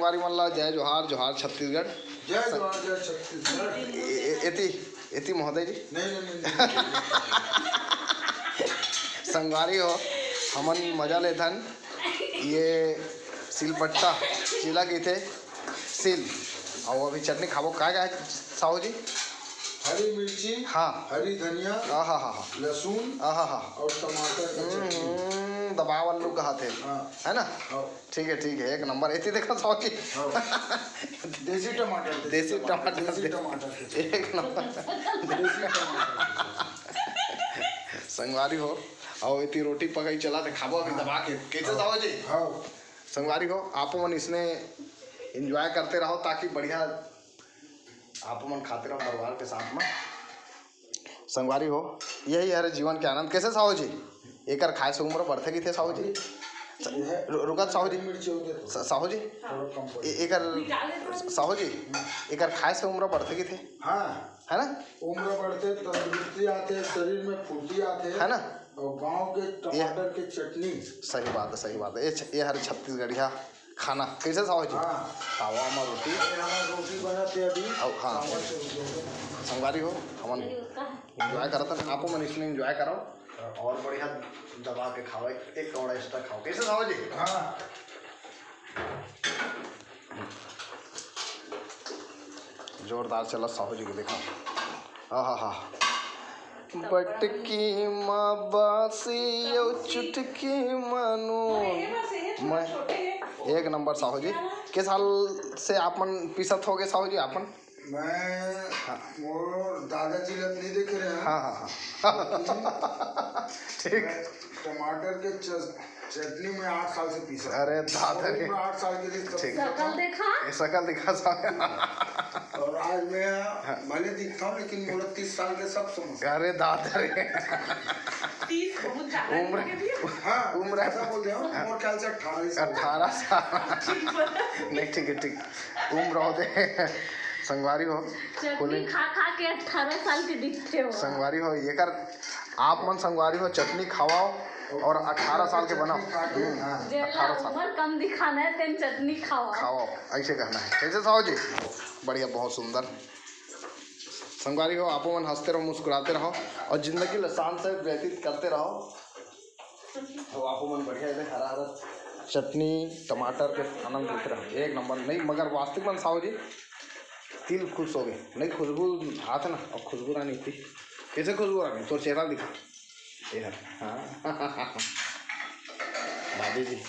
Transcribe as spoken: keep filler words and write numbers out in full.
संगवारी मन ला जय जोहार, जोहार छत्तीसगढ़। जय जोहार, जय छत्तीसगढ़। ए-, ए-, एती, एती महोदय जी। नहीं, नहीं, नहीं, नहीं। संगवारी हो, हमन मजा लेथन। ये सिलपट्टा, चिला कहिथे, सिल। अउ अभी चटनी खाबो। काय काय साहू जी? हरी मिर्ची, हाँ। हरी धनिया, आहा हा हा। लहसुन, आहा हा। और टमाटर का चटनी। हम्म, दबाव आलू कहाथे। हाँ। है ना? हाँ। ठीक है, ठीक है, एक नंबर। एती देखा साहू जी। हाँ। देसी टमाटर, देसी टमाटर, देसी टमाटर। एक नंबर। देसी टमाटर। संगवारी हो, अउ एती रोटी पकाई चला थे, खाबो अभी हाँ। दबा के। कैसे हाँ। साहू जी? हाँ। संगवारी हो, आपो मन इसने enjoy करते रहो, ताकि बढ़िया आपो मन खाते रहो परिवार के साथ में। संगवारी हो, यही हरे जीवन के आनंद। कैसे साहू जी? एकर खाए से उम्र बढ़थे कहिथे साहू जी? ये है रु-, रुकत साहू जी। मिर्ची होते तो स-, साहू जी, थोड़ा कम पड़े। ए-, एकर साहू जी, एकर खाए से उम्र बढ़थे कहिथे? हाँ। है ना? उम्र बढ़थे, तंदुरुस्ती आथे, शरीर में फुर्ती आथे। है ना? और गांव के टमाटर के चटनी। सही बात है, सही बात है। ये छ-, ये हरे छत्तीसगढ़िया खाना। कैसे साहू जी? हाँ। तावा में रोटी। ये हमार रोटी बनाते अभी। अब हाँ। चावल से रोटी। संगवारी हो, हमन enjoy करत हन, आपो मन इसने enjoy करो और बढ़िया दबा के खाओ, एक, एक कौड़ा extra खाओ। कैसे साहू जी? हाँ। जोरदार चला साहू जी के, देखा। आहा हा। बटकी मा बासी अउ चुटकी मा नून। मैं एक नंबर साहू जी। के साल से आप मन पीसत होगे साहू जी आपन? मैं हाँ। मोर दादाजी ला नहीं देखे रहे हैं। हाँ, हाँ, हाँ। ठीक। मैं टमाटर के च-, चटनी में आठ साल से पीसा। अरे दादा रे। मैं आठ साल के लिए तब ठीक। पीसा शकल था। देखा। ये शकल दिखा साहब। और आज मैं हाँ। भले दिखता हूँ, लेकिन मोला तीस साल के सब समझ। अरे दादा रे। तीस बहुत ज्यादा उम्र। नहीं है भैया। हाँ, उम्र मैं है। ऐसा बोल रहा हूँ, मोर ख्याल से अठारह ही साल। अठारह साल। ठीक बात। नहीं, ठीक है, ठीक। उम्र हो दे। संगवारी हो, चटनी बोले। खा खा के अठारह साल के दिखते हो। संगवारी हो, एकर आप मन संगवारी हो, चटनी खवाओ और अठारह साल के बनाओ। चटनी खा के, हम्म, हाँ। जेला अठारह साल। उम्र कम दिखाना है, तेन चटनी खवाओ। खवाओ, ऐसे कहना है। कैसे साहू जी? बढ़िया, बहुत सुंदर। संगवारी हो, आपो मन हंसते रहो, मुस्कुराते रहो और जिंदगी ल शान से व्यतीत करते रहो। तो आपो मन बढ़िया एदे हरा हरा चटनी टमाटर के आनंद लेते रहो, एक नंबर। नहीं मगर वास्तविक मन साहू जी, दिल खुश हो गए। नहीं खुशबू आथे ना, और खुशबू रानी थी। कैसे खुशबू रानी? तोर चेहरा दिखा। ये है। हाँ। दादी जी।